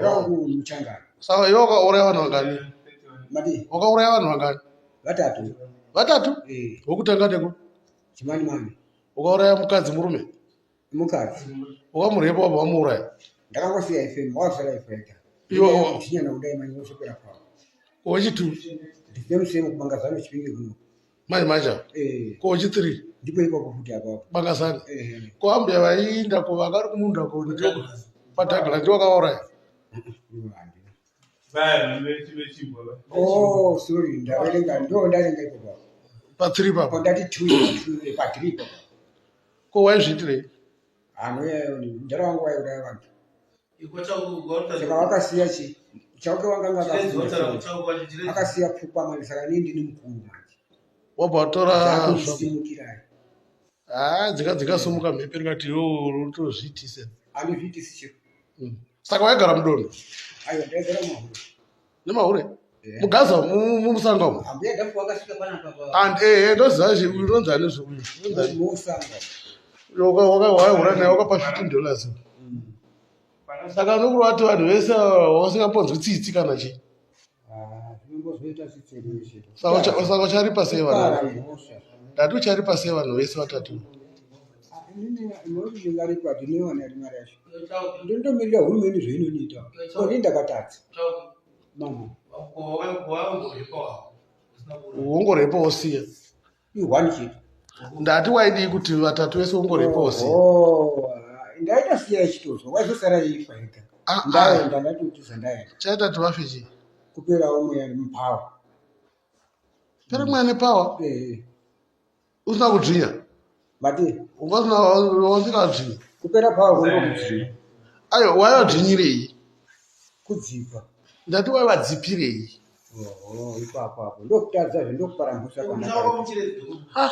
Ndakakuchangana. Saka iwe wakauraya vanhu vangani? Mati Wakauraya vanhu vangani? Vatatu. Vatatu? Eh. Wokutanga neko? Chimani mani. Wakauraya mukadzi murume? Mukadzi. Wakamurepa wabva wamuuraya? Ndakangosiya FM, wakasara ifreta. Iwe Chinyana kudai manje osopera kwawo. Wechitu? The same same kubangazano Chipinge kuno. Manje manje? Eh. Ko wechithree? Ndipo ipapo futi apapo. Bangazana. Eh. Ko ambuya vaiinda ko vanga vari kumunda ko ndio paDouglas ndio wakauraya? Iwo handina. Oh, sorry, ndaverenga ndo ndaverenga ipapo. Pa3 papo. Ko ndati 2 2 pa 3 ipapo. Ko waizviitirei? Anoya mudhara wangu waiuraya vanhu. Saka wakasiya chi chauke wanga anga akasiya pfukwa manje, saka inini ndini mukuru manje. Wabva watora Dzakusimukirai. Haa, dzika dzikasumuka mhepo rikati iwe unotozviitisa. Handizviitisi chiro. Saka waigara mudondo? Aiwa, ndaigara mahure. Nemahure? Eh. Mugaza mumusanga umu? Ambuya Dhafu wakasvika panapa pa And ehe, ndoziva zve uyu unonzi ani zve uyu? Unonzi ani? Musanga. Wakaura naye wakapa $15. Saka unokureva kuti vanhu vese ava vasingaponzwi tsitsi kana chii? Ah, zvinombozoita tsitsi chiro. Saka ucharipa sei vanhu? Kupara mhosva. Ndati ucharipa sei vanhu vese vatatu? Inini inoti ndingaripa, ndinoiwana iri mari yacho? Ndondomirira hurumende zvainoniita. Koni ndakatadza. Mama. Wongorepa wosiya. I1 chete. Ndati waidii kuti vatatu vese wongorepa wosiya? Oh, ndaita siya ichitozwa waizosara ifa ega. Ah, ah. Ndaenda, ndatotiza ndaenda. Chaita kuti vafe chii? Kuperawo mweya mupower. Pera mweya nepower? Eh. Usina kudzvinya? Mati. Unga usina dzvinya? Kupera power kuno kudzvinya. Ayo, waivadzvinyirei? Kudzipa. Ndati waivadzipirei? Oh, ipapo apo. Ndokutadza zve, ndokupara mhosva kwanaka. Ah.